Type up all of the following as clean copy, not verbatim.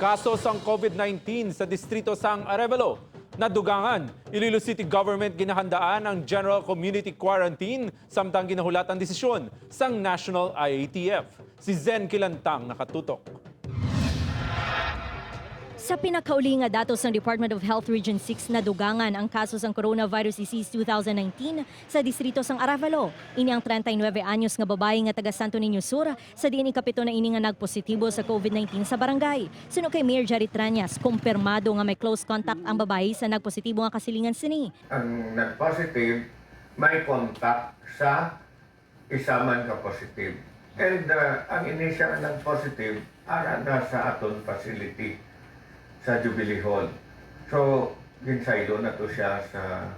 Kaso sang COVID-19 sa distrito sang Arevalo nadugangan. Iloilo City Government ginahandaan ang General Community Quarantine samtang ginahulat ang desisyon sang National IATF. Si Zen Kilantang nakatutok. Sa pinakauli nga datos ng Department of Health Region 6, nadugangan ang kaso sang Coronavirus Disease 2019 sa distrito sang Arevalo. Ini ang 39 anyos nga babae nga taga Santo Niño Sur sa diin ikapito na ini nga nagpositibo sa COVID-19 sa barangay. Suno kay Mayor Jerry Treñas, kumpirmado nga may close contact ang babae sa nagpositibo nga kasilingan sini. Ang nag-positive may contact sa isa man ka positive. And ang ini siya nga nag-positive, ara na sa aton facility sa Jubilee Hall. So, ginsaylo na to siya sa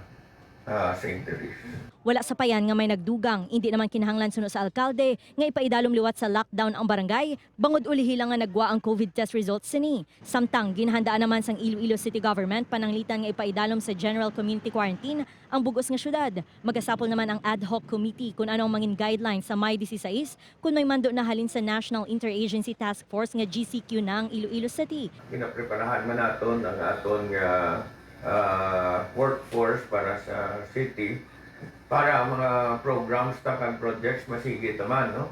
St. Therese. Wala sapayan nga may nagdugang, hindi naman kinahanglan suno sa alkalde nga ipaidalom liwat sa lockdown ang barangay, bangod ulihi lang nga nagwa ang COVID test results sini. Samtang ginahandaan naman sang Iloilo City Government pananglitan nga ipaidalom sa General Community Quarantine ang bugos nga syudad. Magasapol naman ang ad hoc committee kung ano ang mangin guidelines sa May 16 kung may mando na halin sa National Interagency Task Force nga GCQ na ang Iloilo City. Ginapreparahan man naton ang aton nga workforce para sa city para ang mga programs ta kag projects masige taman, no?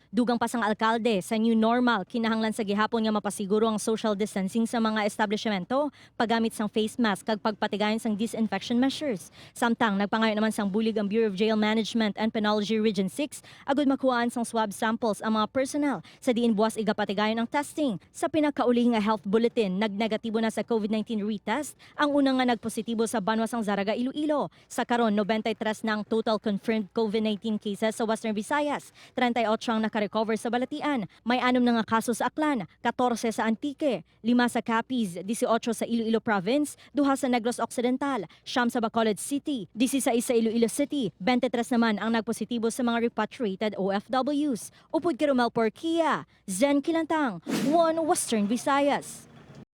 Dugang pa sang alkalde, sa new normal, kinahanglan sa gihapon nga mapasiguro ang social distancing sa mga establishmento, paggamit sang face mask kag pagpatigayon sang disinfection measures. Samtang nagpangayo naman sang bulig ang Bureau of Jail Management and Penology Region 6 agud makuhaan sang swab samples ang mga personnel sa diin buwas igapatigayon ang testing. Sa pinakauli nga health bulletin, nagnegatibo na sa COVID-19 retest ang unang nga nagpositibo sa banwa sang Zarraga, Iloilo. Sa karon, 93 na ang total confirmed COVID-19 cases sa Western Visayas. 38 ang nakarecover sa Balatian. May 6 na nga kaso sa Aklan, 14 sa Antique, 5 sa Capiz, 18 sa Iloilo Province, 2 sa Negros Occidental, 9 sa Bacolod City, 16 sa Iloilo City, 23 naman ang nagpositibo sa mga repatriated OFWs. Upod kay Romel Porquia, Zen Kilantang, One Western Visayas.